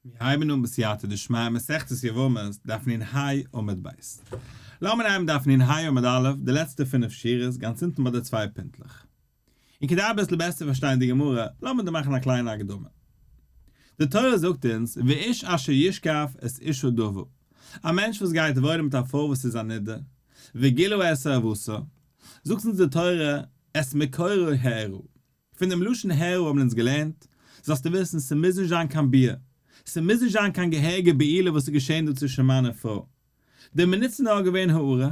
מיר הייבן אן בסייעתא דשמיא מסכת יבמות, דף נ ה עמוד ב'. לאמיר הייבן דף נ ה עמוד א', די לעצטע פינף שורות, גאנץ אונטן ביי די צוויי פינטלעך. און כדי אביסל בעסער פארשטיין די גמרא, לאמיר דא מאכן א קליינע הקדמה. די תורה זאגט אונז, ואיש אשר ישכב את אשה דוה, א מענטש וואס גייט וואוינען מיט א פרוי וואס איז א נידה, וגילו את ערוותה, זאגט אונז די תורה, את מקורו הערה. פון דעם לשון הערה האבן אונז געלערנט, זאלסטו וויסן, ס'מוז נישט זיין קיין ביאה, ס'מוז נישט זיין קיין געהעריגע בעילה וואס איז געשען דא צווישן מאן און פרוי. די מינוט ס'איז נאר געווען העראה,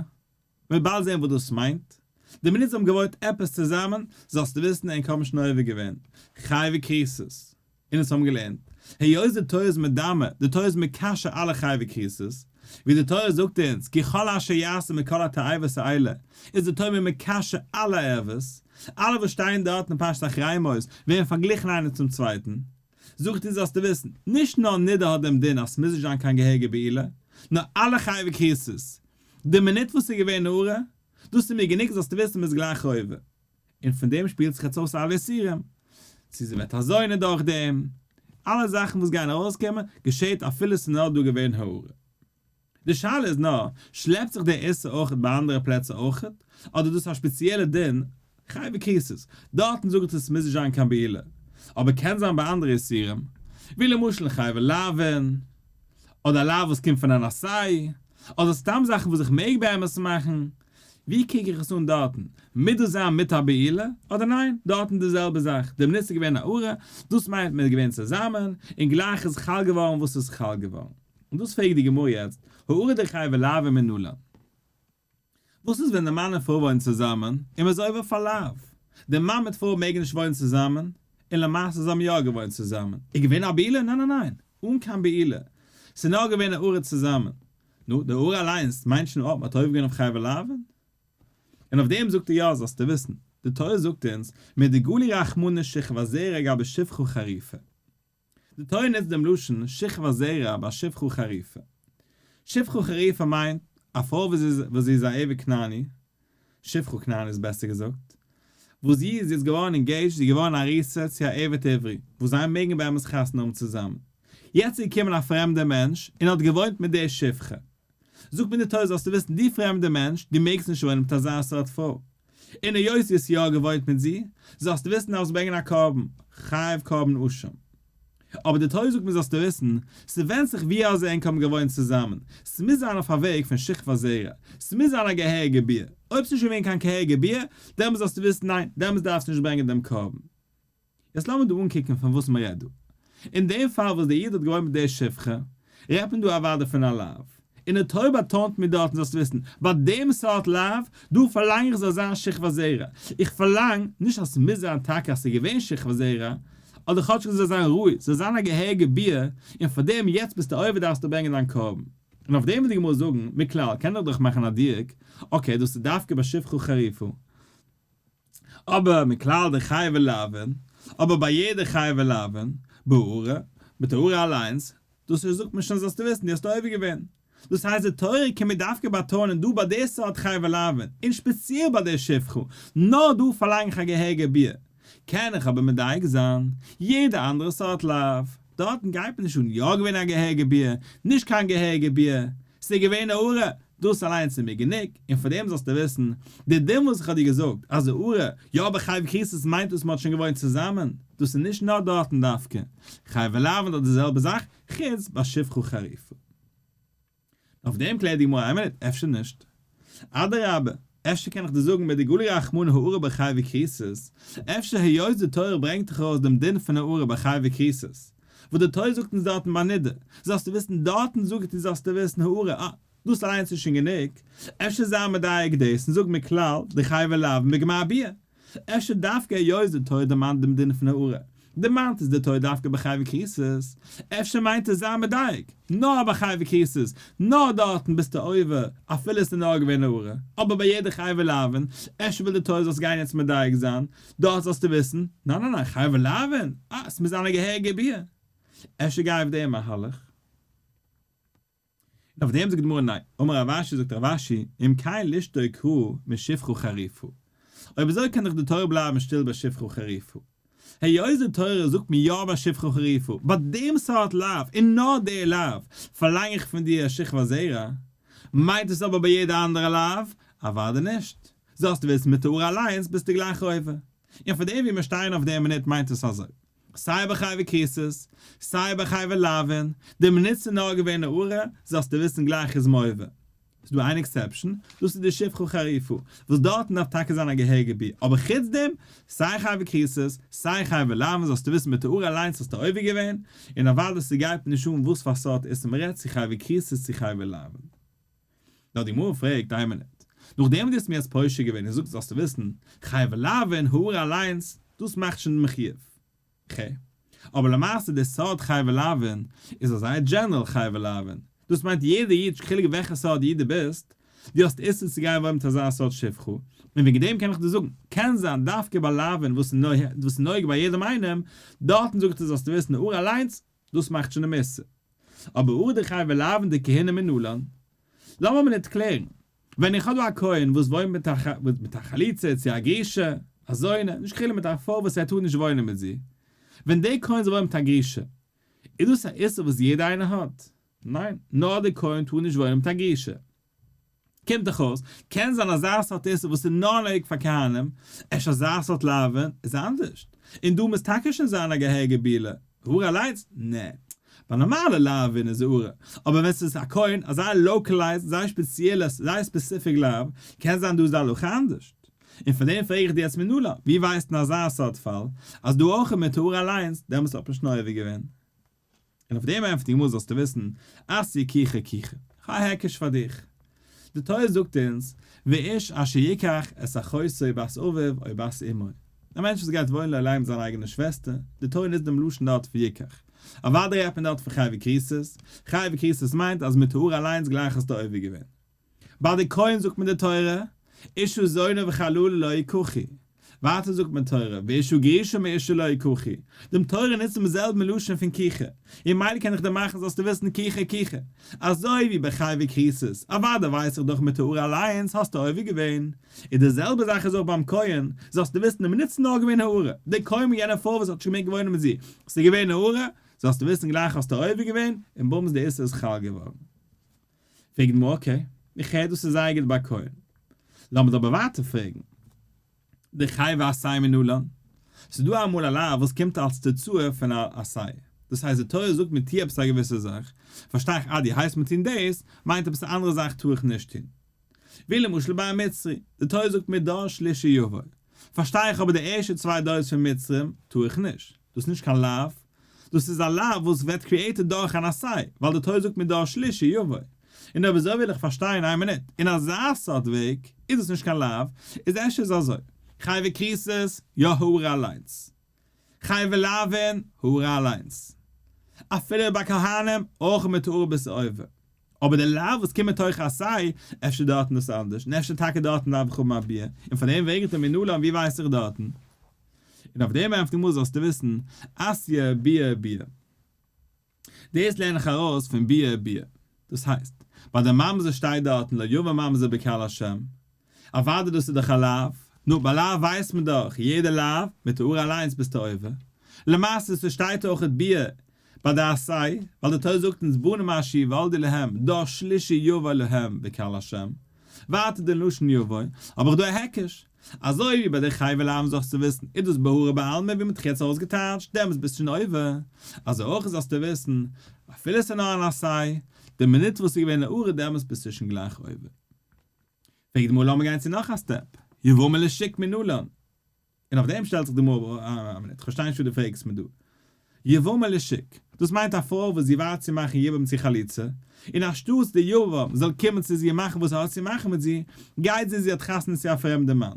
מ'וועט באלד זען וואס דאס מיינט, די מינוט זיי האבן געוואוינט עפעס צוזאמען, זאלסטו וויסן ענק האבן שוין עובר געווען, חייבי כריתות. און אונז האבן געלערנט, היות די תורה איז מדמה, די תורה איז מקשר אלע חייבי כריתות, ווי די תורה זאגט אונז, כי כל אשר יעשה מכל התועבות האלה, איז די תורה מיר מקשר אלע ערוות, אלע וואס שטייען דארט אין פרשת אחרי מות, ווערן פארגליכן איינער צום צווייטן. זאגט אונז זאלסטו וויסן, נישט נאר נידה האט דעם דין אז ס'מוז נישט זיין קיין געהעריגע בעילה, נאר אלע חייבי כריתות, די מינוט וואס ס'איז געווען העראה, דאס איז מיר גענוג זאלסטו וויסן מ'איז גלייך עובר. און פון דעם שפילט זיך יעצט אויס אלע איסורים, צו זי ווערט א זונה דורך דעם, אלע זאכן וואס גייען ארויסקומען, געשעט אפילו ס'איז נאר דא געווען העראה. די שאלה איז נאר, שלעפט זיך דער איסור אויכעט ביי אנדערע פלעצער אויכעט, אדער דאס איז א שפעציעלע דין, חייבי כריתות, דארטן זאגט עס ס'מוז נישט זיין קיין בעילה, אבער קען זיין ביי אנדערע איסורים, ווי למשל חייבי לאווין, אדער א לאו וואס קומט פון אן עשה, אדער סתם זאכן וואס איך מעג באמת מאכן, ווי קוק איך עס אן דארטן? מוז דאס זיין מיט א בעילה? אדער ניין, דארטן די זעלבע זאך, די מינוט ס'איז געווען העראה, דאס מיינט מען איז געווען צוזאמען, און גלייך איז חל געווארן וואס איז חל געווארן. און דאס פרעגט די גמרא יעצט, העראה דחייבי לאוין מנלן. וואס איז ווען די מאן און פרוי וואוינען צוזאמען, און מען איז עובר אויף א לאו? די מאן מיט פרוי מעגן נישט וואוינען צוזאמען, און למעשה זיי האבן יא געוואוינט צוזאמען. איז געווען א בעילה? ניין ניין ניין, אן קיין בעילה. ס'איז נאר געווען העראה צוזאמען. נו, די העראה אליינס מיינט שוין אויב מ'האט עובר געווען אויף חייבי לאוין? און אויף דעם זאגט ער יא, זאלסטו וויסן, די תורה זאגט אונז, מדגלי רחמנא שכבת זרע גבי שפחה חרופה. די תורה נוצט דעם לשון שכבת זרע ביי שפחה חרופה. שפחה חרופה מיינט א פרוי וואס איז וואס זי איז א עבד כנעני, שפחה כנעני איז בעסער געזאגט, וואס זי איז יעצט געווארן engaged, זי איז געווארן ארוסה צו א עבד עברי, וואס זיי מעגן באמת חתונה האבן צוזאמען. יעצט איז געקומען א פרעמדער מענטש און האט געוואוינט מיט די שפחה. זאגט מיר די תורה זאלסטו וויסן דו פרעמדער מענטש, דו מעגסט נישט וואוינען מיט אזא סארט פרוי. און היות דו האסט יא געוואוינט מיט זי, זאלסטו וויסן דארפסט ברענגען א קרבן, חייב קרבן אשם. אבער די תורה זאגט מיר זאלסטו וויסן, ס'ווענדט זיך ווי אזוי ענק האבן געוואוינט צוזאמען, ס'מוז זיין אויף א וועג פון שכבת זרע, ס'מוז זיין א געהעריגע ביאה, אויב ס'נישט געווען קיין געהעריגע ביאה, דעמאלס זאלסטו וויסן ניין, דעמאלס דארפסטו נישט ברענגען דעם קרבן. יעצט לאמיר דא אנקוקן פון וואס מ'רעדט דא. אין דעם פאל וואס דער איד האט געוואוינט מיט דער שפחה, רעדט מען דא אוודאי פון א לאו. און די תורה באטאנט מיר דארטן זאלסטו וויסן, ביי דעם סארט לאו, דא פארלאנג איך זאל זיין שכבת זרע. איך פארלאנג, נישט אז ס'מוז זיין טאקע אז ס'איז געווען שכבת זרע, אדער כאטשיג ס'זאל זיין ראוי, ס'זאל זיין א געהעריגע ביאה, און פאר דעם יעצט ביסטו עובר דארפסטו ברענגען דיין קרבן. און אויף דעם וויל די גמרא זאגן, מכלל, קען איך דאך מאכן א דיוק, okay דאס איז דווקא ביי שפחה חרופה. אבער מכלל דחייבי לאוין, אבער ביי יעדע חייבי לאוין, בהעראה, מיט העראה אליינס, דאס איז זאגט מען שוין זאלסטו וויסן דו האסט עובר געווען. דאס הייסט די תורה קען מיר דווקא באטאנען דא ביי די סארט חייבי לאוין, און שפעציעל ביי די שפחה, נאר דא פארלאנג איך א געהעריגע ביאה. קען איך אבער מדייק זיין, יעדע אנדערע סארט לאו, דארטן גייט מען נישט אן יא געווען א געהעריגע ביאה, נישט קיין געהעריגע ביאה, ס'איז געווען העראה, דאס אליינס איז מיר גענוג, און פאר דעם זאלסטו וויסן, די דין וואס איך האב דיר געזאגט, אז העראה, יא אבער חייבי כריתות מיינט דאס מען האט שוין געוואוינט צוזאמען, דאס איז נישט נאר דארטן דווקא, חייבי לאוין האט די זעלבע זאך, חוץ ביי שפחה חרופה. אויף דעם קלערט די גמרא איין מינוט, אפשר נישט. אדרבה, אפשר קען איך דיר זאגן מדגלי רחמנא העראה בחייבי כריתות, אפשר היות די תורה ברענגט דאך ארויס דעם דין פון העראה בחייבי כריתות, וואס די תורה זאגט אונז דארטן ביי נידה, זאלסטו וויסן דארטן זאגט אונז זאלסטו וויסן העראה, אה, דאס אליינס איז שוין גענוג, אפשר זיי מדייק דאס און זאג מכלל דחייבי לאוין בגמר ביאה, אפשר דווקא היות די תורה דערמאנט דעם דין פון העראה, דערמאנט עס די תורה דווקא ביי חייבי כריתות, אפשר מיינט עס זיי מדייק, נאר ביי חייבי כריתות, נאר דארטן ביסטו עובר אפילו עס איז נאר געווען העראה, אבער ביי יעדע חייבי לאוין, אפשר וויל די תורה זאלסט גיין יעצט מדייק זיין, דארט זאלסטו וויסן, ניין ניין ניין חייבי לאוין, אה, עס מוז זיין א געהעריגע ביאה. אפשר גיי אויף דעם מהלך. און אויף דעם זאגט די גמרא ניין, אמר רב אשי זאגט רב אשי, אם כן לשתוק קרא משפחה חרופה, אויב אזוי קען דאך די תורה בלייבן שטיל ביי שפחה חרופה. היות די תורה זאגט מיר יא ביי שפחה חרופה, ביי דעם סארט לאו, און נאר די לאו, פארלאנג איך פון דיר שכבת זרע, מיינט עס אבער ביי יעדע אנדערע לאו? אוודאי נישט. זאלסטו וויסן מיט העראה אליינס ביסטו גלייך עובר. און פאר דעם ווי מיר שטייען אויף די מינוט מיינט עס אזוי. סיי ביי חייבי כריתות, סיי ביי חייבי לאווין, די מינוט ס'איז נאר געווען העראה, זאלסטו וויסן גלייך איז מען עובר. ס'איז דא איין exception, דאס איז די שפחה חרופה, וואס דארטן דארף טאקע זיין א געהעריגע ביאה, אבער חוץ דעם, סיי חייבי כריתות, סיי חייבי לאווין זאלסטו וויסן מיט העראה אליינס האסטו עובר געווען, און אוודאי ס'גייט נישט אן וואס פאר סארט איסור מ'רעדט, צו חייבי כריתות צו חייבי לאווין. נאר די גמרא פרעגט, איין מינוט, נאכדעם וואס דו האסט מיר יעצט פושט געווען און זאגסט זאלסטו וויסן, חייבי לאווין, העראה אליינס, דאס מאכט שוין דעם חיוב. ח. אבער למעשה די סארט חייבי לאווין איז א זייער general חייבי לאווין, דאס מיינט יעדער איד נישט חילוק וועלכע סארט איד דו ביסט, דו האסט איסור צו גיין וואוינען מיט אזא סארט שפחה, און וועגן דעם קען איך דיר זאגן, קען זיין דווקא ביי לאווין וואס איז נוהג ביי יעדעם איינעם, דארטן זאגט ער זאלסטו וויסן העראה אליינס, דאס מאכט שוין דעם איסור. אבער העראה דחייבי לאווין דכהונה מנלן. לאמיר מיר ניט קלערן. ווען איך האב דא א כהן וואס וואוינט מיט א חלוצה צו א גרושה, א זונה, נישט חלילה מיט א פרוי וואס ער טאר נישט וואוינען מיט זי, ווען דער כהן זאל וואוינען מיט א גרושה, איז דאס א איסור וואס יעדער איינער האט? ניין, נאר דער כהן טאר נישט וואוינען מיט א גרושה. קומט דאך אויס, קען זיין אזא סארט איסור וואס איז נאר נוהג פאר כהנים, אפשר אזא סארט לאווין איז אנדערשט, און דא מוז טאקע שוין זיין א געהעריגע בעילה, העראה אליינס? נע. ביי נארמאלע לאווין איז העראה, אבער ווען ס'איז א כהן, א זייער localized, זייער ספעציעלע, זייער specific לאו, קען זיין דא איז די הלכה אנדערשט. און פאר דעם פרעג איך דיר יעצט מנלן, ווי ווייסט אין אזא סארט פאל, אז דא אויך מיט העראה אליינס, דעמאלטס האט מען שוין עובר געווען? און אויף דעם ענטפערט די גמרא זאלסטו וויסן, אתיא קיחה קיחה, כ'האב א היקש פאר דיך. די תורה זאגט אונז, ואיש אשר יקח את אחותו בת אביו או בת אמו. א מענטש וואס גייט וואוינען אליין מיט זיין אייגענע שוועסטער, די תורה נוצט דעם לשון דארט פון יקח. אוודאי רעדט מען דארט פון חייבי כריתות, חייבי כריתות מיינט אז מיט העראה אליינס גלייך האסטו עובר געווען. ביי די כהן זאגט מען די תורה, אשה זונה וחללה לא יקחו. ווייטער זאגט מען תורה, ואשה גרושה מאשה לא יקחו. דעם תורה נוצט דעם זעלבן לשון פון קיחה, און מילא קען איך דיר מאכן זאלסטו וויסן קיחה קיחה. אזוי ווי ביי חייבי כריתות, אוודאי ווייס איך דאך מיט העראה אליינס האסטו עובר געווען. און די זעלבע זאך איז אויך ביים כהן, זאלסטו וויסן די מינוט ס'איז נאר געווען העראה, דער כהן מיט יענע פרוי וואס האט שוין געמעגט וואוינען מיט זי, ס'איז געווען העראה, זאלסטו וויסן גלייך האסטו עובר געווען, און בומס די איסור איז חל געווארן. פרעגט די גמרא okay, איך הער דאס איז זייער גוט ביי כהן. לאמיר אבער ווייטער פרעגן. דחייבי עשה מנלן. ס'איז דא אמאל א לאו וואס קומט אלס תוצאה פון א עשה. דאס הייסט די תורה זאגט מיר טו עפעס א געוויסע זאך, פארשטיי איך אז דו הייסט מיר טון דאס, מיינט עפעס א אנדערע זאך טאר איך נישט טון. ווי למשל ביי א מצרי, די תורה זאגט מיר דור שלישי יבוא. פארשטיי איך אבער די ערשטע צוויי דורות פון מצרים טאר איך נישט. דאס איז נישט קיין לאו, דאס איז א לאו וואס ווערט created דורך אן עשה, ווייל די תורה זאגט מיר דור שלישי יבוא. און אויב אזוי וויל איך פארשטיין איין מינוט, אין אזא סארט וועג איז דאס נישט קיין לאו, איז אפשר איז אזוי, חייבי כריתות, יא העראה אליינס. חייבי לאווין, העראה אליינס. אפילו ביי כהנים, אויך מיט העראה ביסטו עובר. אבער די לאו וואס קומט מתוך עשה, אפשר דארטן איז אנדערש, און אפשר טאקע דארטן דארף איך האבן א ביאה, און פאר דעם וועג איך דעם מנלן ווי ווייס איך דארטן? און אויף דעם ענטפערט די גמרא זאלסטו וויסן, אתיא ביאה ביאה. דאס לערן איך ארויס פון ביאה ביאה. דאס הייסט, ביי די ממזר שטייט דארטן לא יבא ממזר בקהל השם. אוודאי דאס איז דאך א לאו. נו, ביי לאו ווייסט מען דאך, יעדע לאו, מיט העראה אליינס ביסטו עובר. למעשה ס'שטייט אויכעט ביאה ביי די עשה, ווייל די תורה זאגט אונז בנים אשר יולדו להם, דור שלישי יבוא להם בקהל השם. ווייטער די לשון יבוא, האב איך דא א היקש. אזוי ווי ביי די חייבי לאווין זאלסטו וויסן, איז דאס בהעראה בעלמא ווי מ'האט יעצט אויסגעטייטשט, דעמאלטס ביסטו שוין עובר. אזוי אויך זאלסטו וויסן, אפילו עס איז נאר אן עשה, די מינוט וואס איז געווען העראה דעמאלטס ביסטו שוין גלייך עובר. פרעגט די גמרא לאמיר גיין צו נאך א step, יבמה לשוק מנלן. און אויף דעם שטעלט זיך די גמרא, א מינוט, איך פארשטיי נישט וואס דו פרעגסט מיר דא. יבמה לשוק, דאס מיינט א פרוי וואס זי ווארט צו מאכן יבום צו חליצה, און אנשטאטס די יבם זאל קומען צו זי און מאכן וואס ער האט צו מאכן מיט זי, גייט זי זי האט חתונה צו א פרעמדע מאן.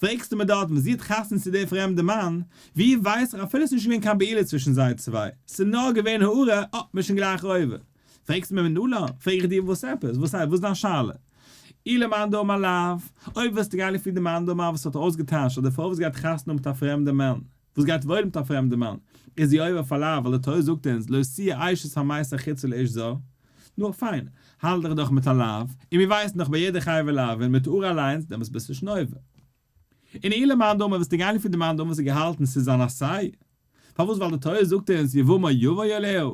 פרעגסטו מיר דארט ווען זי האט חתונה צו די פרעמדע מאן, ווי ווייס איך אפילו ס'איז נישט געווען קיין בעילה צווישן זיי צוויי, ס'איז נאר געווען העראה, אה, מ'איז שוין גלייך עובר. פרעגסטו מיר מנלן, פרעג איך דיר וואס עפעס, וואס הייסט, וואס איז דיין שאלה? אי למאן דאמר לאו, אויב ווילסטו גיין לפי די מאן דאמר וואס האט אויסגעטייטשט אז די פרוי וואס גייט חתונה האבן מיט א פרעמדע מאן, וואס גייט וואוינען מיט א פרעמדע מאן, איז זי עובר אויף א לאו ווייל די תורה זאגט אונז לא תהיה אשת המת החוצה לאיש זר, נו פיין, האלט דיך דאך מיט א לאו, און מיר ווייסן דאך ביי יעדע חייבי לאווין מיט העראה אליינס דעמאלטס ביסטו שוין עובר. און אי למאן דאמר וועסטו גיין לפי די מאן דאמר וואס האט געהאלטן ס'איז אן עשה. פארוואס ווייל די תורה זאגט אונז יבמה יבוא עליה.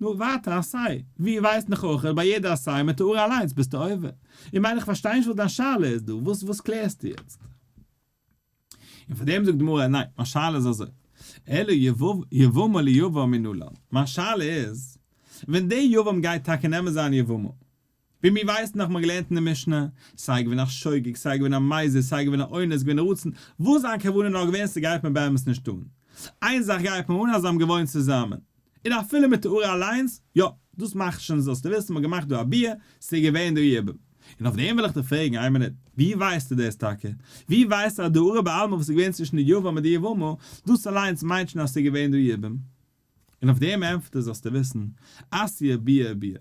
נו ווייטער עשה. ווי ווייסט נאך אויך ביי יעדע עשה מיט הערה אליינס ביסטו עובר. איך מיין איך פארשטיי נישט וואס דיין שאלה איז דא, וואס וואס קלערסטו יעצט? און פאר דעם זאגט די גמרא ניין, מיין שאלה איז אזוי, אלא יבמה ליבם מנלן, מיין שאלה איז, ווען דער יבם גייט טאקע נעמען זיין יבמה, ווי מיר ווייסן נאך מ'האט געלערנט אין די משנה, סיי געווען א שוגג, סיי געווען א מזיד, סיי געווען א אונס, געווען א רצון, וואס זיין כוונה נאר געווען ס'גייט מיר באמת נישט אן. איין זאך גייט מיר אן אז זיי האבן געוואוינט צוזאמען. און אפילו מיט הערה אליינס, יא, דאס מאכט שוין זאלסטו וויסן מ'האט געמאכט דא א ביאה, ס'איז געווען דא יבום. און אויף דעם וויל איך דיר פרעגן, איין מינוט, ווי ווייסטו דאס טאקע? ווי ווייסטו אז די הערה בעלמא וואס איז געווען צווישן די יבם מיט די יבמה, דאס אליינס מיינט שוין אז ס'איז געווען דא יבום? און אויף דעם ענטפערט ער זאלסטו וויסן, אתיא ביאה ביאה.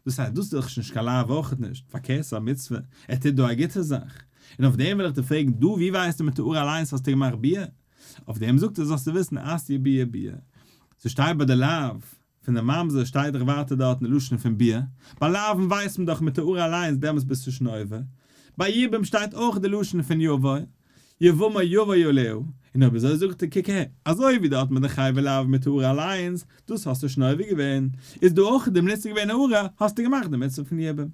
דאס הייסט דאס איז דאך נישט קיין לאו אויכעט נישט, פארקערט ס'איז א מצוה, ער טוט דא א גוטע זאך. און אויף דעם וויל איך דיר פרעגן, דא ווי ווייסטו מיט הערה אליינס האסטו געמאכט ביאה? אויף דעם זאגט ער זאלסטו וויסן אתיא ביאה ביאה. ס'שטייט ביי די לאו פון די ממזר שטייט דאך ווייטער דארט אין די לשון פון ביאה, ביי לאוו'ן ווייסט מען דאך מיט הערה אליינס דעמאלטס ביסטו שוין עובר, ביי יבום שטייט אויך די לשון פון יבוא, יבמה יבוא עליה, און אויב אזוי זאגט ער קוק אהער, אזוי ווי דארט מיט די חייבי לאו מיט הערה אליינס, דאס האסטו שוין עובר געווען, איז דא אויך די מצוה געווען הערה, האסטו געמאכט די מצוה פון יבום.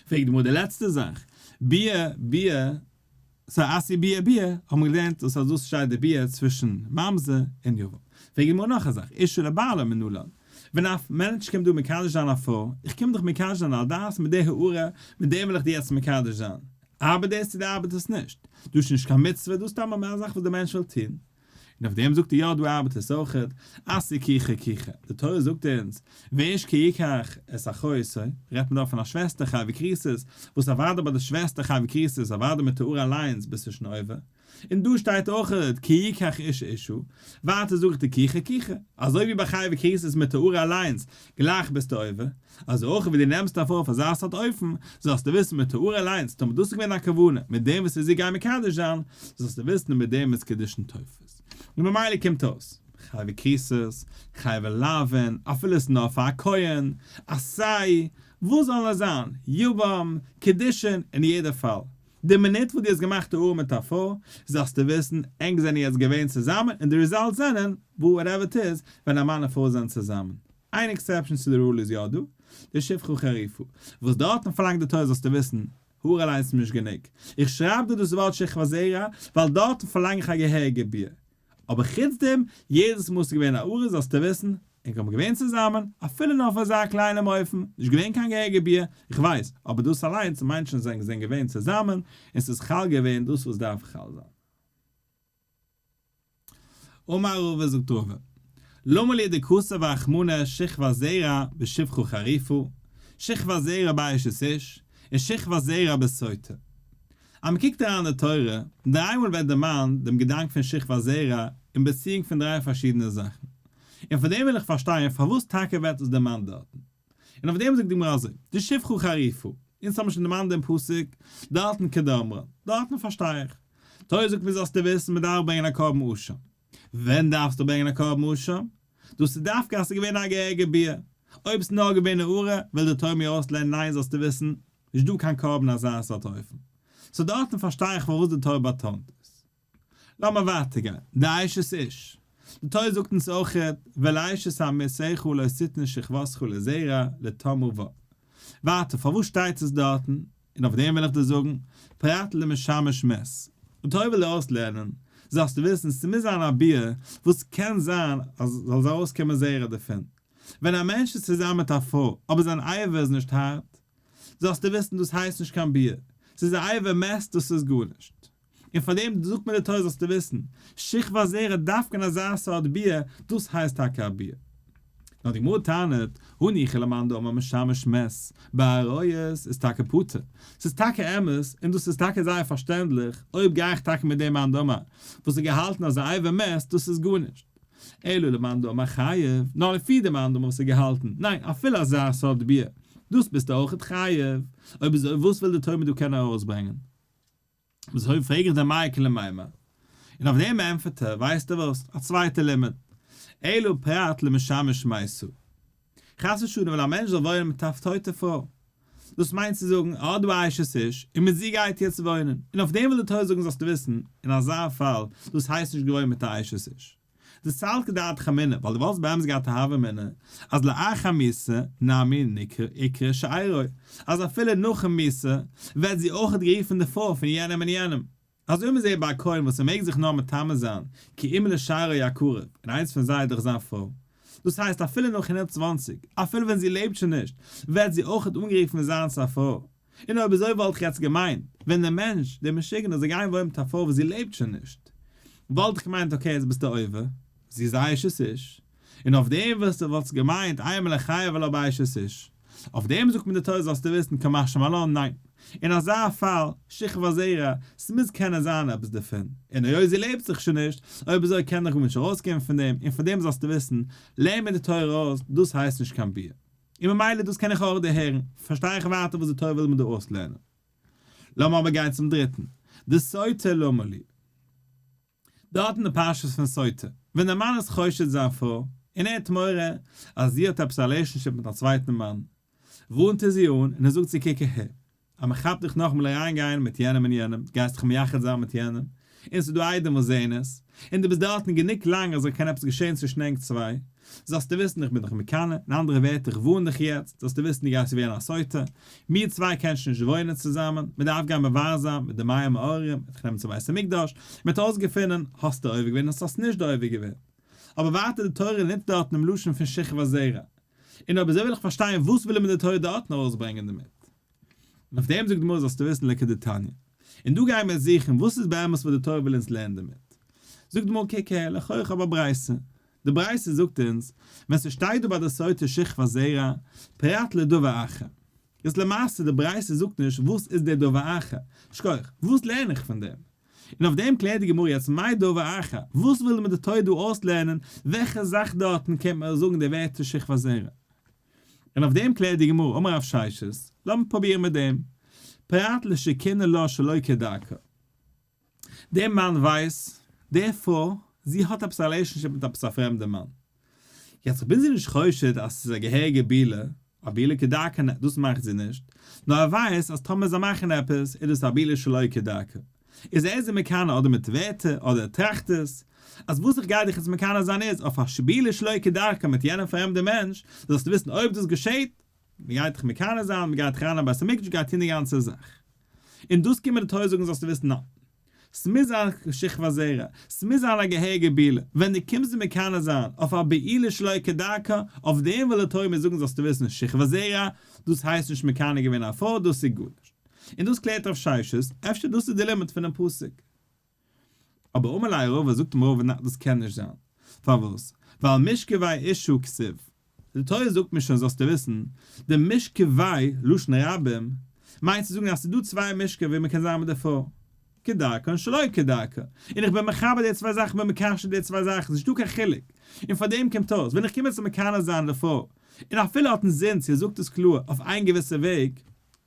פרעגט די גמרא די לעצטע זאך, ביאה ביאה, סא אתיא ביאה ביאה, האבן מיר געלערנט דאס אז דאס שטייט די ביאה צווישן ממזר און יבם. פרעגט די גמרא נאך א זאך, אשה לבעלה מנלן, ווען א מענטש קומט דא מקדש זיין א פרוי, איך קום דיך מקדש זיין על דעת מיט די הערה, מיט דעם וויל איך דיר יעצט מקדש זיין, ארבעט דאס צו די ארבעט עס נישט? דאס איז נישט קיין מצוה, דאס איז סתם א זאך וואס דער מענטש וויל טון. און אויף דעם זאגט ער יא דא ארבעט עס אויכעט, אתיא קיחה קיחה, די תורה זאגט אונז, ואיש כי יקח את אחותו, רעדט מען דא פון א שוועסטער חייבי כריתות, וואס אוודאי ביי די שוועסטער חייבי כריתות אוודאי מיט הערה אליינס ביסטו שוין עובר, און דא שטייט אויכעט כי יקח איש אשה, ווייטער זאג איך די קיחה קיחה, אזוי ווי ביי חייבי כריתות מיט הערה אליינס גלייך ביסטו עובר, אזוי אויך ווי דו נעמסט א פרוי אויף אזא סארט אופן, זאלסטו וויסן מיט הערה אליינס, טאמער דאס איז געווען דיין כוונה, מיט דעם וואס זי גייט מקדש זיין, זאלסטו וויסן מיט דעם איז קידושין תופס. און ממילא קומט אויס, חייבי כריתות, חייבי לאווין, אפילו עס איז נאר פאר א כהן, עשה, וואס זאל נאר זיין, יבם, קידושין, אין יעדע פאל, די מינוט וואס דו האסט געמאכט הערה מיט א פרוי, זאלסטו וויסן, ענק זענען יעצט געווען צוזאמען און די results זענען, whatever it is, ווען א מאן און פרוי זענען צוזאמען. איין exception צו די rule איז יא דא, די שפחה חרופה, וואס דארטן פארלאנגט די תורה זאלסטו וויסן, הערה אליינס איז נישט גענוג. איך שרייב דא דאס ווארט שכבת זרע, ווייל דארטן פארלאנג איך א געהעריגע ביאה. אבער חוץ דעם, יעדעס מאל ס'איז געווען א הערה זאלסטו וויסן, ענק האבן געווען צוזאמען, אפילו נאר אויף אזא קליינעם אופן, נישט געווען קיין געהעריגע ביאה, איך ווייס, אבער דאס אליינס מיינט שוין זיי זענען געווען צוזאמען, און ס'איז חל געווען דאס וואס דארף חל זיין. אמר רבא זאגט רבא, למה לי דכתב רחמנא שכבת זרע בשפחה חרופה, שכבת זרע באשת איש, און שכבת זרע בסוטה. אז מען קוקט אריין אין די תורה, דריי מאל ווערט דערמאנט דעם געדאנק פון שכבת זרע אין באציאונג פון דריי פארשידענע זאכן. און פאר דעם וויל איך פארשטיין פארוואס טאקע ווערט עס דערמאנט דארטן. און אויף דעם זאגט די גמרא אזוי, די שפחה חרופה, אונז האבן שוין דערמאנט דעם פסוק, דארטן כדאמרן, דארטן פארשטיי איך. תורה זאגט מיר זאלסטו וויסן מען דארף ברענגען א קרבן אשם. ווען דארפסטו ברענגען א קרבן אשם? דאס איז דווקא אז ס'איז געווען א געהעריגע ביאה. אויב ס'איז נאר געווען הערה, וויל די תורה מיר אויסלערנען ניין זאלסטו וויסן, נישט דא קיין קרבן אזא סארט אופן. so דארטן פארשטיי איך פארוואס די תורה באטאנט עס. לאמיר ווייטער גיין, די אשת איש. די תורה זאגט אונז אויכעט, ואל אשת עמיתך לא תתן שכבתך לזרע לטמאה בה. ווייטער, פארוואס שטייט עס דארטן? און אויף דעם וויל איך דיר זאגן, פרט למשמש מת. די תורה וויל דיר אויסלערנען, זאלסטו וויסן, ס'מוז זיין א ביאה וואס קען זיין אז זאל ארויסקומען זרע דערפון. ווען א מענטש איז צוזאמען מיט א פרוי, אבער זיין אבר איז נישט הארט, זאלסטו וויסן דאס הייסט נישט קיין ביאה, ס'איז א אבר מת דאס איז גארנישט. און פאר דעם זאגט מיר די תורה זאלסטו וויסן, שכבת זרע דווקא אין אזא סארט ביאה, דאס הייסט טאקע א ביאה. נאר די גמרא טענה'ט, הניחא למאן דאמר משמש מת, בעריות איז טאקע פטור. ס'איז טאקע אמת, און דאס איז טאקע זייער פארשטענדליך, אויב גיי איך טאקע מיט דעם מאן דאמר וואס האט געהאלטן אז א אבר מת דאס איז גארנישט. אלא למאן דאמר חייב, נאר לפי די מאן דאמר וואס האט געהאלטן, ניין, אפילו אזא סארט ביאה, דאס ביסטו אויכעט חייב. אויב אזוי וואס וויל די תורה מיר דא קענען ארויסברענגען? אזוי פרעג איך דעם מאי איכא למימר, און אויף דעם ענטפערט ער, ווייסטו וואס, א צווייטע לימוד, אלא פרט למשמש מתה. חס ושלום ווען א מענטש זאל וואוינען מיט א טויטע פרוי. דאס מיינט צו זאגן, ער האט דא א אשת איש, און מיט זי גייט יעצט וואוינען, און אויף דעם וויל די תורה זאגן זאלסטו וויסן, אין אזא פאל, דאס הייסט נישט געוואוינט מיט א אשת איש. דסלקא דעתך אמינא, ווייל דו וואלסט באמת געהאט א הוה אמינא, אז לאחר מיתה נמי איקרי שארו, אז אפילו נאכן מיתה, ווערט זי אויכעט גערופן די פרוי פון יענעם און יענעם. אזוי מ'זעט ביי א כהן וואס ער מעג זיך נאר מטמא זיין כי אם לשארו הקרוב, און איינס פון זיי איז דאך זיין פרוי. דאס הייסט אפילו נאך 120, אפילו ווען זי לעבט שוין נישט, ווערט זי אויכעט אנגערופן זיינס א פרוי. און אויב אזוי וואלט איך יעצט געמיינט, ווען דער מענטש, דער משוגענער זאל גיין וואוינען מיט א פרוי וואס זי לעבט שוין נישט, וואלט איך געמיינט okay יעצט ביסטו עובר, זי איז א אשת איש, און אויף דעם וואס דו וואלטסט געמיינט אימא ליחייב עלה באשת איש, אויף דעם זאגט מיר די תורה זאלסטו וויסן קא משמע לן ניין, אין אזא פאל, שכבת זרע, ס'מוז קענען זיין עפעס דערפון, און היות זי לעבט זיך שוין נישט, אויב אזוי קען דאך גארנישט ארויסקומען פון דעם, און פון דעם זאלסטו וויסן, לערן מיר די תורה אויס, דאס הייסט נישט קיין ביאה. און ממילא דאס קען איך אויך דערהערן, פארשטיי איך ווייטער וואס די תורה וויל מיר דא אויסלערנען. לאמיר אבער גיין צום דריטן, די סוטה למה לי. דארט אין די פרשת פון סוטה, ווען דער מאן איז חושד זיין פרוי, און ער האט מורא אז זי האט עפעס א relationship מיט א צווייטן מאן, ווארנט ער זי אן און ער זאגט צו קוק אהער, אז מען כאפט דיך נאכאמאל אריינגיין מיט יענעם און יענעם, גייסט דיך מייחד זיין מיט יענעם, און ס'איז דא עדים וואס זעען עס, און דו ביסט דארטן גענוג לאנג אז עס קען עפעס געשען צווישן ענק צוויי, זאלסטו וויסן איך בין דיך מקנא, אין אנדערע ווערטער איך ווארן דיך יעצט, זאלסטו וויסן דו גייסט ווערן א סוטה, מיר צוויי קען שוין נישט וואוינען צוזאמען, מען דארף גיין מברר זיין מיט די מים המאררים, מען וועט דיך נעמען צום בית המקדש, מען וועט אויסגעפינען, האסטו עובר געווען אדער האסט נישט עובר געווען. אבער ווייטער די תורה נוצט דארטן דעם לשון פון שכבת זרע, און אויב אזוי וויל איך פארשטיין וואס וויל מיר די תורה דארטן ארויסברענגען דערמיט. און אויף דעם זאגט די גמרא זאלסטו וויסן לכדתניא. און דא גייען מיר זוכן וואס איז באמת וואס די תורה וויל אונז לערנען דערמיט. זאגט די גמרא קוק הער, לכאו' איך האב א ברייתא. די ברייתא זאגט אונז, ווען ס'שטייט דא ביי די סוטה שכבת זרע, פרט לדבר אחר. איז למעשה די ברייתא זאגט נישט וואס איז דער דבר אחר. שכוח, וואס לערן איך פון דעם? און אויף דעם קלערט די גמרא יעצט מאי דבר אחר, וואס וויל מיר די תורה דא אויסלערנען, וועלכע זאך דארטן קומט מיר זאגן די ווערטער שכבת זרע? און אויף דעם קלערט די גמרא, אמר רב ששת, לאמיר פרובירן מיט דעם, פרט לשקינא לה שלא כדרכה. דער מאן ווייסט, די פרוי, זי האט עפעס א relationship מיט עפעס א פרעמדע מאן. יעצט איך בין זי נישט חושד אז ס'איז א געהעריגע בעילה, א בעילה כדרכה נע, דאס מאכט זי נישט, נאר ער ווייסט אז טאמער זיי מאכן עפעס איז דאס א בעילה שלא כדרכה. איז ער זי מקנא אדער מיט ווערטער אדער ער טראכט עס, אז וואס איך גיי דיך יעצט מקנא זיין איז אויף א בעילה שלא כדרכה מיט יענעם פרעמדע מענטש, זאלסטו וויסן אויב דאס געשעט, מ'גייט דיך מקנא זיין, מ'גייט דיך אריין אין בית המקדש, מ'גייט טון די גאנצע זאך. און דאס קומט מיר די תורה זאגן זאלסטו וויסן ניין. ס'מוז זיין שכבת זרע, ס'מוז זיין א געהעריגע בעילה, ווען דו קומסט זיי מקנא זיין אויף א בעילה שלא כדרכה, אויף דעם וויל די תורה מיר זאגן זאלסטו וויסן שכבת זרע, דאס הייסט נישט מקנא געווען א פרוי, דאס איז גארנישט. און דאס קלערט רב ששת, אפשר דאס איז די לימוד פונעם פסוק. אבער אמר ליה רבא זאגט אים רבא ניין דאס קען נישט זיין. פארוואס? ווייל משכבי אשה כתיב. די תורה זאגט מיר שוין זאלסטו וויסן, די משכבי, לשון רבים, מיינט צו זאגן אז ס'איז דא צוויי משכב ווי מ'קען זיין מיט די פרוי. כדרכה און שלא כדרכה. און איך בין מחבר די צוויי זאכן, בין מקשר די צוויי זאכן, ס'נישטא קיין חילוק. און פאר דעם קומט אויס, ווען איך קום יעצט מקנא זיין די פרוי, און אפילו האט אינזין צו ער זאגט עס קלאר אויף איין געוויסע וועג,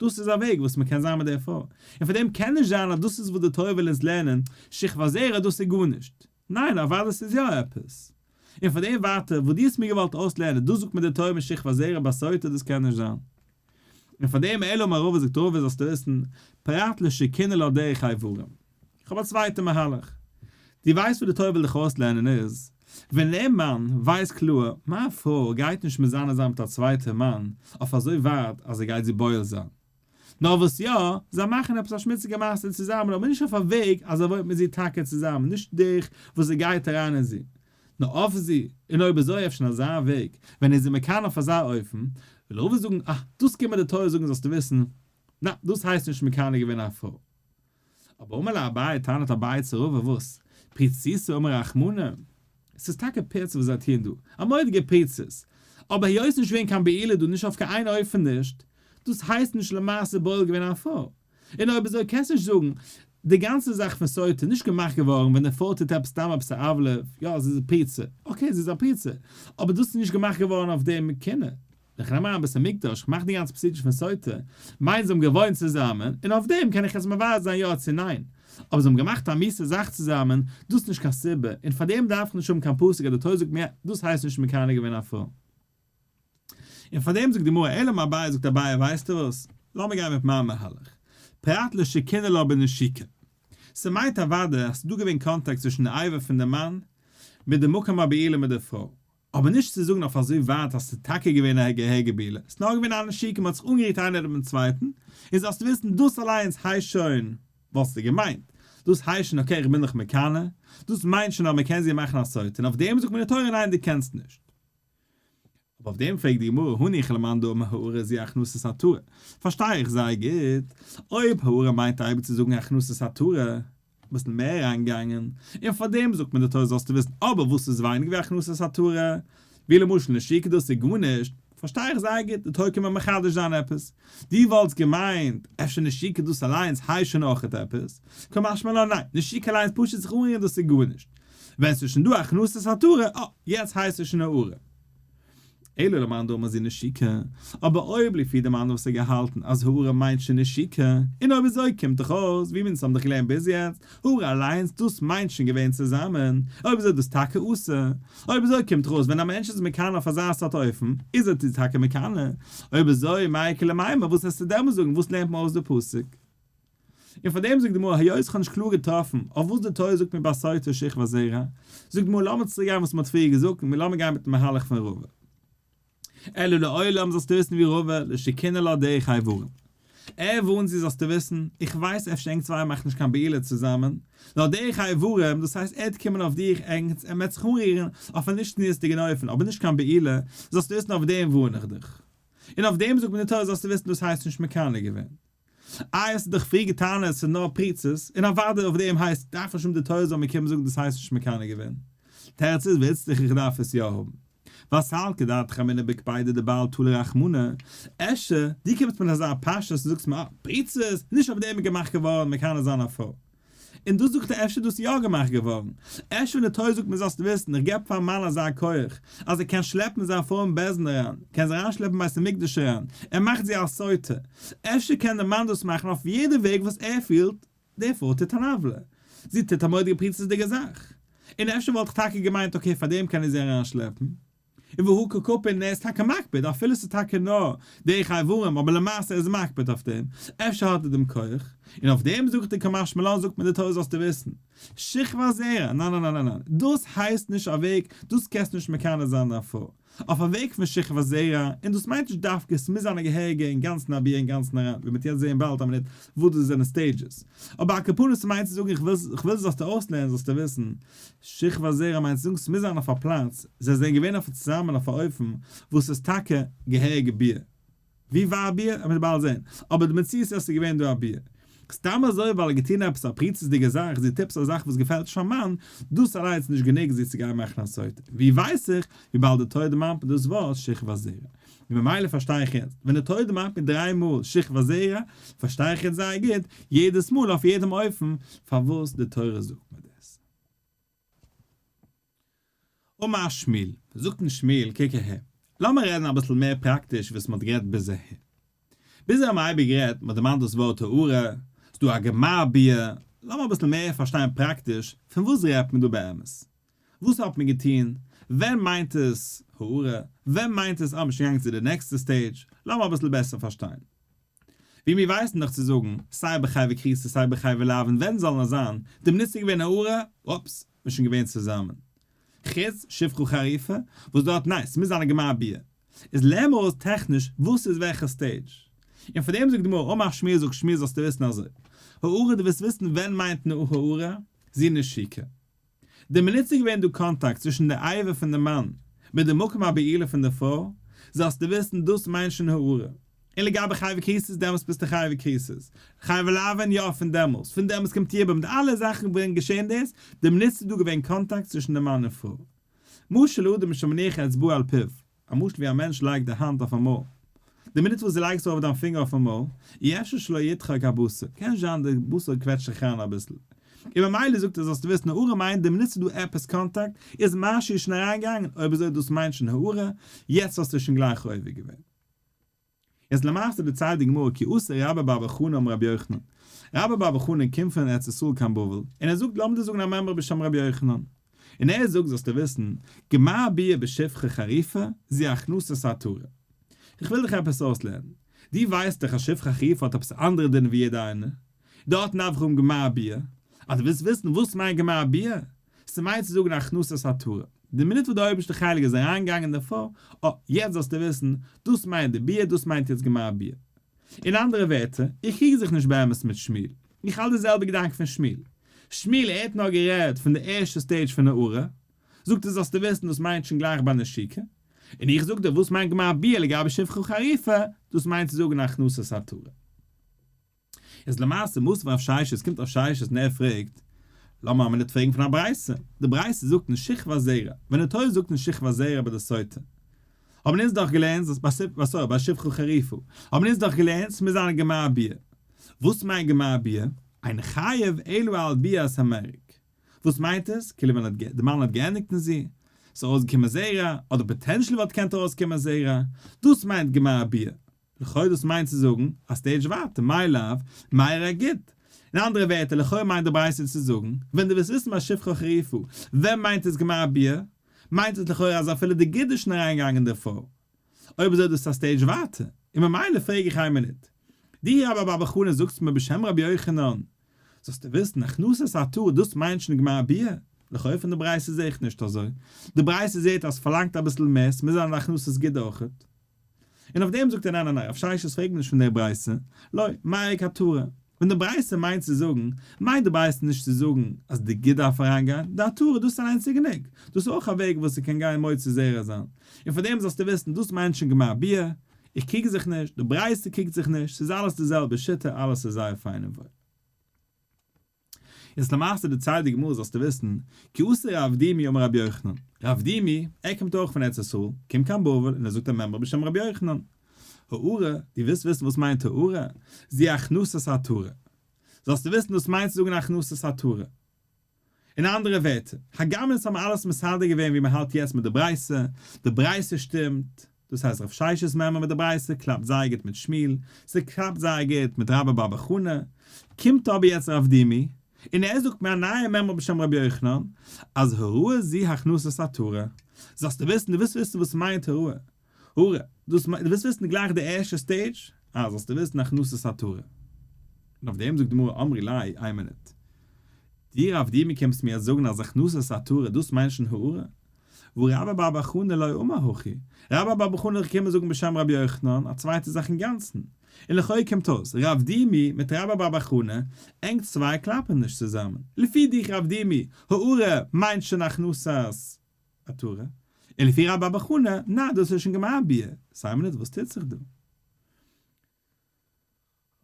דאס איז א וועג וואס מען קען זיין מיט די פרוי, און פאר דעם קען נישט זיין אז דאס איז וואס די תורה וויל אונז לערנען, שכבת זרע דאס איז גארנישט, ניין אוודאי ס'איז יא עפעס, און פאר דעם ווייטער וואס דו האסט מיר געוואלט אויסלערנען דאס זאגט מיר די תורה מיט שכבת זרע ביי סוטה דאס קען נישט זיין, און פאר דעם אלא אמר רבא זאגט רבא זאלסטו וויסן, פרט לשקינא לה דרך איברים. איך האב א צווייטע מהלך. דו ווייסט וואס די תורה וויל דיך אויסלערנען איז, ווען דער מאן ווייסט קלאר, מיין פרוי גייט נישט מזנה זיין מיט א צווייטע מאן אויף אזוי ווייט אז ער גייט זי בועל זיין. נאר וואס יא, זיי מאכן עפעס א שמוציגע מעשה צוזאמען אבער נישט אויף א וועג אז ער וואוינט מיט זי טאקע צוזאמען, נישט דורך וואס ער גייט אריין אין זי, נאר אויף זי, און אויב אזוי אפשר אין אזא וועג, ווען ער איז זי מקנא אויף אזא אופן, וויל רבא זאגן, אה, דאס קען מיר די תורה זאגן זאלסטו וויסן, נא, דאס הייסט נישט מקנא געווען א פרוי. אבער אמר ליה אביי טענה'ט אביי צו רבא וואס? פריצותא אמר רחמנא? עס איז טאקע פירצה וואס זיי טוען דא, א מורא'דיגע פריצות, אבער היות נישט געווען קיין בעילה דא נישט אויף קיין איין אופן נישט, דאס הייסט נישט למעשה בועל געווען א פרוי. און אויב אזוי קענסט נישט זאגן, די גאנצע זאך פון סוטה איז נישט געמאכט געווארן ווען די פרוי טוט עפעס סתם עפעס א עוולה, יא זי איז א פריצה, okay זי איז א פריצה, אבער דאס איז נישט געמאכט געווארן אויף דעם קנאה. איך נעם אריין בית המקדש, איך מאך די גאנצע procedure פון סוטה, מיינט זיי האבן געוואוינט צוזאמען, און אויף דעם קען איך יעצט מבאר זיין יא צו ניין. אבער זיי האבן געמאכט א מיאוסע זאך צוזאמען, דאס איז נישט קיין סיבה, און פאר דעם דארף איך נישט האבן קיין פסוק אז די תורה זאגט מיר, דאס הייסט נישט מקנא געווען א פרוי. און פאר דעם זאגט די גמרא אלא אמר אביי זאגט אביי ווייסטו וואס? לאמיר גיין מיט מיין מהלך. פרט לשקינא לה בנשיקה. ס'מיינט אוודאי אז ס'איז דא געווען קאנטאקט צווישן די אבר פון די מאן מיט די מקום הבעילה מיט די פרוי. אבער נישט צו זאגן אויף אזוי ווייט אז ס'איז טאקע געווען א געהעריגע בעילה, ס'איז נאר געווען א נשיקה, מ'האט זיך אנגערירט איינער דעם צווייטן, און זאלסט וויסן דאס אליינס הייסט שוין וואלסטו געמיינט, דאס הייסט שוין okay איך בין דיך מקנא, דאס מיינט שוין אז מ'קען זי מאכן א סוטה, און אויף דעם זאגט מיר די תורה ניין דו קענסט נישט. אבער אויף דעם פרעגט די גמרא הניחא למאן דאמר העראה זו הכנסת עטרה, פארשטיי איך זייער גוט, אויב העראה מיינט אייביג צו זאגן הכנסת עטרה, ביסט מער אריינגעגאנגען, און פארדעם זאגט מען די תורה זאלסטו וויסן, אבער וואס איז ווייניגער ווי הכנסת עטרה, ווי למשל נשיקה דאס איז גארנישט, פארשטיי איך זייער גוט, די תורה קען מיר מחדש זיין עפעס, דו וואלטסט געמיינט אפשר נשיקה דאס אליינס הייסט שוין אויכעט עפעס, קא משמע לן ניין, נשיקה אליינס פשוט זיך אנרירן דאס איז גארנישט, ווען ס'איז שוין דא הכנסת עטרה, אה, יעצט הייסט עס שוין העראה. אלא למאן דאמר זו נשיקה, אבער אויב לפי די מאן וואס האט געהאלטן אז העראה מיינט שוין נשיקה, און אויב אזוי קומט דאך אויס ווי אונז האבן דאך געלערנט ביז יעצט, העראה אליינס דאס מיינט שוין געווען צוזאמען, אויב אזוי איז דאס טאקע אסור, אויב אזוי קומט דאך אויס ווען א מענטש איז מקנא אויף אזא סארט אופן, איז ער טאקע מקנא, אויב אזוי מאי איכא למימר וואס וועסטו דעמאלס זאגן וואס לערנט מען אויס די פסוק? און פאר דעם זאגט די גמרא היות איך האב נישט קלאר געטראפן אויף וואס די תורה זאגט מיר ביי סוטה שכבת זרע, זאגט די גמרא לאמיר צוריק גיין וואס מען האט פריער געזאגט און לאמיר גיין מיטן מהלך פון רבא. אלא לעולם זאלסטו וויסן ווי רבא לשקינא לה דרך האיברים. ער ווארנט זי זאלסטו וויסן, איך ווייס אפשר ענק צוויי מאכט נישט קיין בעילה צוזאמען, נאר דרך האיברים, דאס הייסט ער וועט קומען אויף דיך ענק און מען וועט זיך אנרירן אויף א נישט צניעות'דיגן אופן אבער נישט קיין בעילה, זאלסטו וויסן אויף דעם ווארן איך דיך. און אויף דעם זאגט מיר די תורה זאלסטו וויסן דאס הייסט נישט מקנא געווען. איי האסטו דאך פריער געטענה'ט עס איז נאר פריצות, און אוודאי אויף דעם הייסט דארף נישט האבן די תורה זאל מיר קומען זאגן דאס הייסט נישט מקנא געווען. תירוץ איז וויצליך איך דארף עס יא האבן. ווייל סלקא דעתך אמינא בקפידא דבעל תלה רחמנא, אפשר דו קומסט מיט אזא פשטות און זאגסט מיר אה, פריצות, נישט אויף דעם איז געמאכט געווארן מקנא זיין א פרוי. און דא זאגט ער אפשר איז דאס יא געמאכט געווארן, אפשר ווען די תורה זאגט מיר זאלסט וויסן איך געב פארן מאן אזא כח אז ער קען שלעפן זיין פרוי אין בית דין אריין, קען זי אריינשלעפן בית המקדש אריין, ער מאכט זי א סוטה, אפשר קען דער מאן דאס מאכן אויף יעדע וועג וואס ער פילט, די פרוי טוט אן עוולה, זי טוט א מורא'דיגע פריצות'דיגע זאך, און אפשר וואלט איך טאקע געמיינט okay פאר דעם קען ער זי אריינשלעפן. און והא קא קפיד און ער איז טאקע מקפיד אפילו ס'איז טאקע נאר דרך האיברים אבער למעשה איז ער מקפיד אויף דעם, אפשר האט ער דעם כח, און אויף דעם זאגט ער קא משמע לן זאגט מען די תורה זאלסטו וויסן, שכבת זרע, ניין ניין ניין ניין דאס הייסט נישט א וועג, דאס קענסטו נישט מקנא זיין דיין פרוי, אויף א וועג פון שכבת זרע, און דאס מיינט נישט דווקא ס'מוז זיין א געהעריגע אינגאנצן א ביאה אינגאנצן אריין, ווי מ'וועט יעצט זעהן באלד א מינוט וואס דאס זענען stages, אבער על כל פנים ס'מיינט צו זאגן איך וויל איך וויל זאלסטו אויסלערנען זאלסטו וויסן, שכבת זרע מיינט צו זאגן ס'מוז זיין אויף א פלאץ, זיי זענען געווען אויף צוזאמען אויף א אופן וואס איז טאקע געהעריגע ביאה. ווי וואר ביאה? וועט מען באלד זען. אבער די מציאות איז אז ס'איז געווען דא א ביאה. סתם אזוי ווייל ער האט געטון עפעס א פריצות'דיגע זאך, זי טוט עפעס א זאך וואס געפעלט נישט פארן מאן, דאס אליינס איז נישט גענוג זי צו גיין מאכן א סוטה. ווי ווייס איך? וויבאלד די תורה דערמאנט מיר דאס ווארט שכבת זרע. און ממילא פארשטיי איך יעצט, ווען די תורה דערמאנט מיר דריי מאל שכבת זרע, פארשטיי איך יעצט זייער גוט, יעדעס מאל אויף יעדעם אופן, פארוואס די תורה זאגט מיר דאס. אמר שמואל, זאגט אים שמואל, קוק אהער, לאמיר רעדן אביסל מער פראקטיש וואס מ'האט גערעדט ביז אהער. ביז אהער האבן מיר אייביג גערעדט, מ'האט דערמאנט דאס ווארט העראה, ס'דא א גמר ביאה, לאמיר אביסל מער פארשטיין פראקטיש, פון וואס רעדט מען דא באמת? וואס האט מען געטון? ווען מיינט עס העראה? ווען מיינט עס אז מ'איז שוין געגאנגען צו די נעקסטע stage? לאמיר אביסל בעסער פארשטיין. ווי מיר ווייסן דאך צו זאגן, סיי בחייבי כריתות סיי בחייבי לאוין ווען זאל נאר זיין, די מינוט ס'איז געווען העראה, אופס, מ'איז שוין געווען צוזאמען. חוץ שפחה חרופה, וואס דארט ניין, ס'מוז זיין א גמר ביאה. איז לערן מיר אויס טעכניש וואס איז וועלכע stage. און פאר דעם זאגט די גמרא, אמר שמואל זאגט שמואל זאלסטו וויסן אזוי, העראה דו ווילסט וויסן ווען מיינט נאר העראה? זו נשיקה. די מינוט ס'איז געווען דא קאנטאקט צווישן די אבר פון די מאן מיט די מקום הבעילה פון די פרוי, זאלסטו וויסן דאס מיינט שוין העראה. און לגבי חייבי כריתות דעמאלס ביסטו חייבי כריתות. חייבי לאוין יא פון דעמאלס, פון דעמאלס קומט יבום, די אלע זאכן ווען געשען דאס, די מינוט ס'איז דא געווען קאנטאקט צווישן די מאן און פרוי. משל לאדם שמניח אצבעו על פיו, א משל ווי א מענטש לייגט די האנט אויפן מויל. די מינוט וואס דו לייגסט ארויף דיין פינגער אויפן מויל, אי אפשר שלא ידחק הבשר, קען נישט זיין די בשר קוועטשט זיך אריין אביסל. און ממילא זאגט ער זאלסטו וויסן העראה מיינט די מינוט ס'איז דא עפעס קאנטאקט, איז משהו שוין אריינגעגאנגען, אויב אזוי דאס מיינט שוין העראה, יעצט האסטו שוין גלייך עובר געווען. איז למעשה דערציילט די גמרא כי אתא רבה בר בר חנה אמר רבי יוחנן, רבה בר בר חנה קומט פון ארץ ישראל קיין בבל, און ער זאגט לאמיר דיר זאגן א מימרא בשם רבי יוחנן, און ער זאגט זאלסטו וויסן, גמר ביאה בשפחה חרופה, זו הכנסת עטרה. איך וויל דיך עפעס אויסלערנען. דו ווייסט דאך אז שפחה חרופה האט עפעס א אנדערע דין ווי יעדע איינער. דארטן דארף איך האבן גמר ביאה. אז דו ווילסט וויסן וואס מיינט גמר ביאה, ס'מיינט צו זאגן הכנסת עטרה. די מינוט וואס די אויבערשטע חלק איז אריינגעגאנגען אין די פרוי, אה, יעצט זאלסטו וויסן, דאס מיינט די ביאה, דאס מיינט יעצט גמר ביאה. אין אנדערע ווערטער, איך קריג זיך נישט באמת מיט שמואל. איך האלט די זעלבע געדאנק פון שמואל. שמואל ער האט נאר גערעדט פון די ערשטע stage פון העראה, זאגט ער זאלסטו וויסן דאס מיינט שוין גלייך ביי נשיקה. און איך זאג דיר וואס מיינט גמר ביאה לגבי שפחה חרופה, דאס מיינט צו זאגן הכנסת עטרה. איז למעשה מתיב רב ששת קומט רב ששת און ער פרעגט, לאמיר א מינוט פרעגן פון א ברייתא, די ברייתא זאגט אין שכבת זרע, ווען די תורה זאגט אין שכבת זרע ביי די סוטה, האבן אונז דאך געלערנט אז ביי sorry ביי שפחה חרופה, האבן אונז דאך געלערנט ס'מוז זיין א גמר ביאה, וואס מיינט גמר ביאה? אין חייב אלא על ביאת המרק, וואס מיינט עס? כאילו ווען די מאן האט געענדיגט אין זי, ס'איז ארויסגעקומען זרע, אדער potentially וואלט געקענט ארויסקומען זרע, דאס מיינט גמר ביאה. לכאו' דאס מיינט צו זאגן א stage ווייטער, מאי לאו, מרק גיד. אין אנדערע ווערטער, לכאו' מיינט די ברייתא צו זאגן, ווען דו ווילסט וויסן ביי שפחה חרופה, ווען מיינט עס גמר ביאה, מיינט עס לכאו' אז אפילו די גיד איז שוין אריינגעגאנגען דערפאר. אויב אזוי איז דאס א stage ווייטער. און ממילא פרעג איך איין מינוט. דו רבה בר בר חנה זאגסט מיר בשם רבי יוחנן, זאלסטו וויסן, הכנסת עטרה דאס מיינט שוין גמר ביאה? לכאו' פון די ברייתא זעה איך נישט אזוי. די ברייתא זעהט אז ס'פארלאנגט אביסל מער, ס'מוז זיין אן הכנסת גיד אויכעט. און אויף דעם זאגט ער ניין ניין ניין רב ששת פרעגט מיר נישט פון דער ברייתא, לא, מרק עטרה. ווען די ברייתא מיינט צו זאגן, מיינט די ברייתא נישט צו זאגן אז די גיד דארף אריינגיין, די עטרה דאס אליינס איז גענוג, דאס איז אויך א וועג וואס ס'קען גיין מוציא זרע זיין, און פאר דעם זאלסטו וויסן דאס מיינט שוין גמר ביאה, איך קריג זיך נישט, די ברייתא קריגט זיך נישט, ס'איז אלעס די זעלבע שיטה, אלעס איז זייער פיין און וואויל. איז למעשה דערציילט די גמרא זאלסטו וויסן, כי אתא רב דימי אמר רבי יוחנן, רב דימי, ער קומט אויך פון ארץ ישראל, קומט קיין בבל און ער זאגט א מימרא בשם רבי יוחנן, העראה, דו ווילסט וויסן וואס מיינט העראה? זו הכנסת עטרה. זאלסטו וויסן דאס מיינט צו זאגן הכנסת עטרה. אין אנדערע ווערטער, הגם אונז האבן אלעס מסדר געווען ווי מען האלט יעצט מיט די ברייתא, די ברייתא שטימט, דאס הייסט רב ששת'ס מימרא מיט די ברייתא קלאפט זייער גוט מיט שמואל, ס'קלאפט זייער גוט מיט רבה בר בר חנה, קומט אבער יעצט רב דימי, און ער זאגט מיר א נייע מימרא בשם רבי יוחנן, אז העראה זו הכנסת עטרה. זאלסטו וויסן, דו ווילסט וויסן וואס מיינט העראה? העראה, דאס מיינט, דו ווילסט וויסן גלייך די ערשטע stage? אה, זאלסטו וויסן הכנסת עטרה. און אויף דעם זאגט די גמרא אמרי ליה, איין מינוט. דו רב דימי קומסט מיר יעצט זאגן אז הכנסת עטרה דאס מיינט שוין העראה? והא רבה בר בר חנה לא אמר הכי, רבה בר בר חנה איז געקומען זאגן בשם רבי יוחנן א צווייטע זאך אינגאנצן, און לכאו' קומט אויס רב דימי מיט רבה בר בר חנה, ענק צוויי קלאפן נישט צוזאמען, לפי דיך רב דימי, העראה מיינט שוין הכנסת עטרה, און לפי רבה בר בר חנה, ניין דאס איז שוין גמר ביאה, סיי מינוט וואס טוט זיך דא?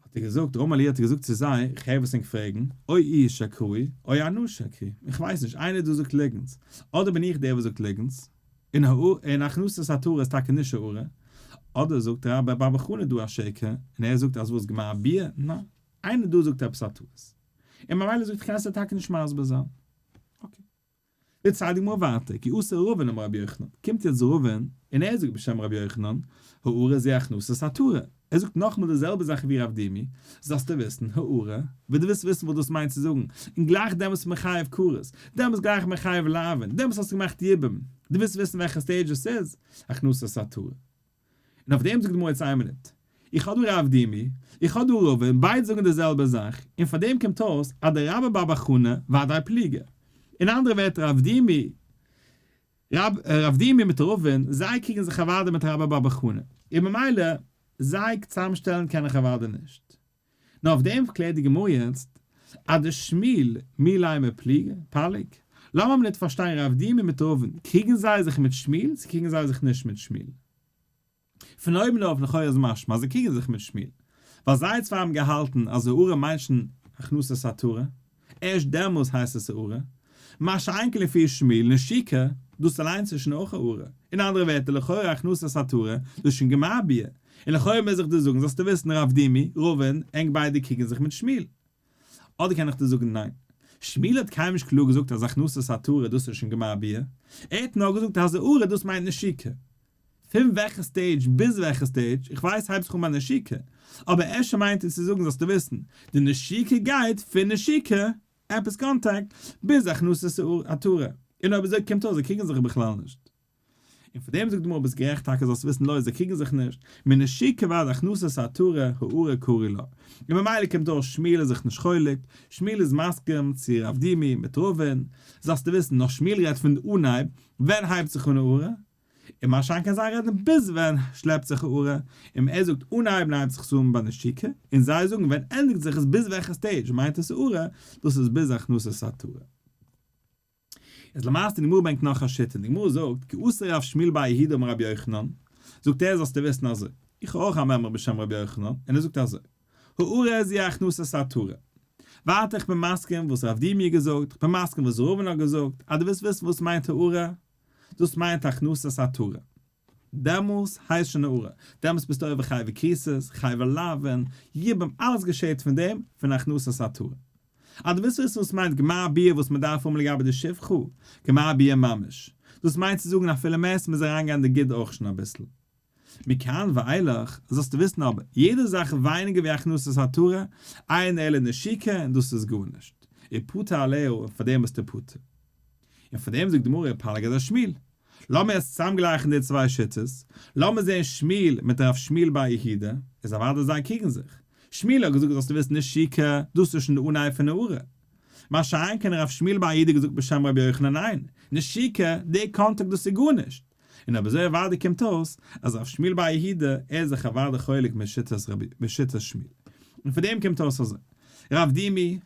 האט ער געזאגט, אמר להו האט ער געזאגט צו זיי, איך הער וואס ענק פרעגן, או איהו שקראי, או אנא שקרי, איך ווייס נישט, איינער דא זאגט ליגנטס, אדער בין איך דער וואס זאגט ליגנטס, און און הכנסת עטרה איז טאקע נישט העראה, אדער זאגט רבה בר בר חנה דא א שקר, און ער זאגט אז וואס גמר ביאה, ניין, איינער דא זאגט עפעס א טעות. און ממילא זאגט איך קען עס טאקע נישט מסביר זיין. okay. דערציילט די גמרא ווייטער, כי אתא רבין אמר רבי יוחנן, קומט יעצט רבין און ער זאגט בשם רבי יוחנן, העראה זו הכנסת עטרה, ער זאגט נאכאמאל די זעלבע זאך ווי רב דימי, זאלסטו וויסן, העראה, ווען דו ווילסט וויסן וואס דאס מיינט צו זאגן, און גלייך דעמאלטס איז מען חייב כרת, דעמאלטס גלייך איז מען חייב לאוין, דעמאלטס האסטו געמאכט יבום, דו ווילסט וויסן וועלכע stage עס איז, הכנסת עטרה. און אויף דעם זאגט די גמרא יעצט איין מינוט, איך האב דא רב דימי, איך האב דא רבין, ביידע זאגן די זעלבע זאך, און פאר דעם קומט אויס אז דרבה בר בר חנה ודאי פליגי. אין אנדערע ווערטער רב דימי, רב דימי מיט רבין, זיי קריגן זיך אוודאי מיט רבה בר בר חנה, און ממילא זיי צוזאמשטעלן קען איך אוודאי נישט. נאר אויף דעם קלערט די גמרא יעצט אז דשמואל מי לימא פליגי, פליג, לאמיר ניט פארשטיין רב דימי מיט רבין, קריגן זיי זיך מיט שמואל צו קריגן זיי זיך נישט מיט שמואל? פון אויבן אויף לכאורה איז משמע אז זיי קריגן זיך מיט שמואל, ווייל זיי צוויי האבן געהאלטן אז העראה מיינט שוין הכנסת עטרה, ערשט דעמאלס הייסט עס העראה, מה שאין כן לפי שמואל נשיקה, דאס אליינס איז שוין אויך העראה, אין אנדערע ווערטער לכאורה הכנסת עטרה, דאס איז שוין גמר ביאה, און לכאורה מוז איך דיר זאגן זאלסטו וויסן רב דימי, רבין, ענק ביידע קריגן זיך מיט שמואל. אדער קען איך דיר זאגן ניין. שמואל האט קיינמאל נישט קלאר געזאגט אז הכנסת עטרה דאס איז שוין גמר ביאה, ער האט נאר געזאגט אז העראה דאס מיינט נשיקה. פון וועלכע stage ביז וועלכע stage, איך ווייס הייבט זיך אן ביי נשיקה, אבער אפשר מיינט ער צו זאגן זאלסטו וויסן, די נשיקה גייט פון נשיקה, עפעס contact, ביז הכנסת עטרה, און אויב אזוי קומט אויס זיי קריגן זיך בכלל נישט. און פאר דעם זאגט די גמרא ביסט גערעכט טאקע זאלסט וויסן לא זיי קריגן זיך נישט, מנשיקה ועד הכנסת עטרה הארה קרי לה, און ממילא קומט אויס שמואל איז זיך נישט חולק, שמואל איז מסכים צו רב דימי מיט רבין, זאלסטו וויסן נאר שמואל רעדט פון די אנהייב, ווען הייבט זיך אן הארה? און מה שאין כן זיי רעדן ביז ווען שלעפט זיך הארה, און ער זאגט אנהייבן הייבט זיך עס אן ביי נשיקה, און זיי זאגן ווען ענדיגט זיך עס ביז וועלכע stage מיינט עס הארה, דאס איז ביז הכנסת עטרה. איז למעשה די גמרא ברענגט נאך א שיטה, די גמרא זאגט כי אתא רב שמואל בר יהודה אמר רבי יוחנן, זאגט ער זאלסטו וויסן אזוי, איך האב אויך א מימרא בשם רבי יוחנן, און ער זאגט אזוי, הארה זו הכנסת עטרה. ווייטער איך בין מסכים וואס רב דימי האט געזאגט, איך בין מסכים וואס רבין האט געזאגט, אז דו ווילסט וויסן וואס מיינט הארה, דאס מיינט הכנסת עטרה. דעמאלס הייסט שוין הארה, דעמאלס ביסטו עובר חייבי כריתות, חייבי לאוין, יבום, אלעס געשעהט פון דעם, פון הכנסת עטרה. אז דו ווילסט וויסן וואס מיינט גמר ביאה וואס מען דארף האבן לגבי די שפחה, גמר ביאה ממש. דאס מיינט צו זאגן אפילו מער ס'מוז אריינגיין די גיד אויך שוין אביסל. מכאן ואילך, זאלסטו וויסן אבער, יעדע זאך ווייניגער ווי הכנסת עטרה, אינה אלא נשיקה און דאס איז גארנישט. ופטור עליה און פאר דעם ביסטו פטור. און פאר דעם זאגט די גמרא פליגא דשמואל. לאמיר יעצט צוזאמגלייכן די צוויי שיטות, לאמיר זען שמואל מיט רב שמואל בר יהודה, איז אוודאי זיי קריגן זיך. שמואל האט געזאגט זאלסטו וויסן נשיקה, דאס איז שוין די אנהייב פון הארה. מה שאין כן רב שמואל בר יהודה געזאגט בשם רבי יוחנן ניין, נשיקה, די קאנטאקט דאס איז גארנישט. און אויב אזוי אוודאי קומט אויס אז רב שמואל בר יהודה ער איז זיך אוודאי חולק מיט שיטת שמואל. און פון דעם קומט אויס אזוי. רב דימי,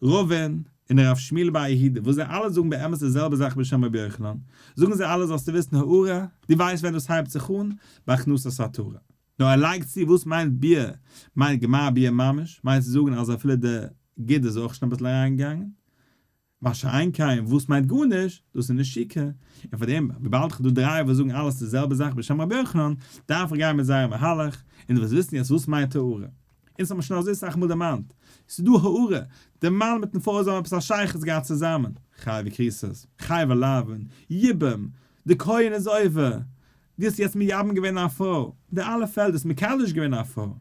רבין, און הרב שמואל בר יהודה, וואס זיי אלע זאגן באמת די זעלבע זאך בשם רבי יוחנן, זאגן זיי אלע זאלסטו וויסן הארה, דו ווייסט ווען דאס הייבט זיך אן? ביי הכנסת עטרה. נאר ער לייגט צו וואס מיינט ביאה, מיינט גמר ביאה ממש, מיינט צו זאגן אז אפילו די גיד איז אויך שוין אביסל אריינגעגאנגען, מה שאין כן וואס מיינט גארנישט, דאס איז נשיקה, און פאר דעם וויבאלד איך האב דא דריי וואס זאגן אלעס די זעלבע זאך בשם רבי יוחנן, דארף איך גיין מיט זייער מהלך, און דו וועסט וויסן יעצט וואס מיינט הארה. אונז האבן שוין אזוי סאך מאל דערמאנט, ס'איז דא הארה, דער מאן מיטן פרוי זיי האבן עפעס א שייכות געהאט צוזאמען, חייבי כריתות, חייבי לאוין, יבום, די כהן איז עובר, דו האסט יעצט מייבם געווען א פרוי, די אלע פעלדער האסט מקדש געווען א פרוי.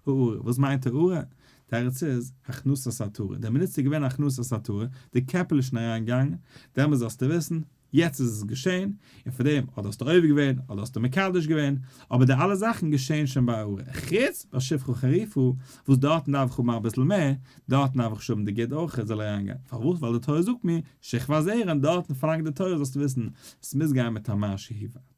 הארה, וואס מיינט הארה? תירוץ איז, הכנסת עטרה, די מינוט ס'איז געווען הכנסת עטרה, די קעפל איז שוין אריינגעגאנגען, דעמאלס זאלסטו וויסן, יעצט איז עס געשען, און פאר דעם אדער האסטו עובר געווען אדער האסטו מקדש געווען, אבער די אלע זאכן געשען שוין ביי הארה, חוץ ביי שפחה חרופה, וואס דארטן דארף איך האבן אביסל מער, דארטן דארף איך שוין האבן די גיד אויך עס זאל אריינגיין, פארוואס ווייל די תורה זאגט מיר, שכבת זרע, און דארטן פארלאנגט די תורה זאלסטו וויסן, עס מוז גיין מיט א משהו ווייטער.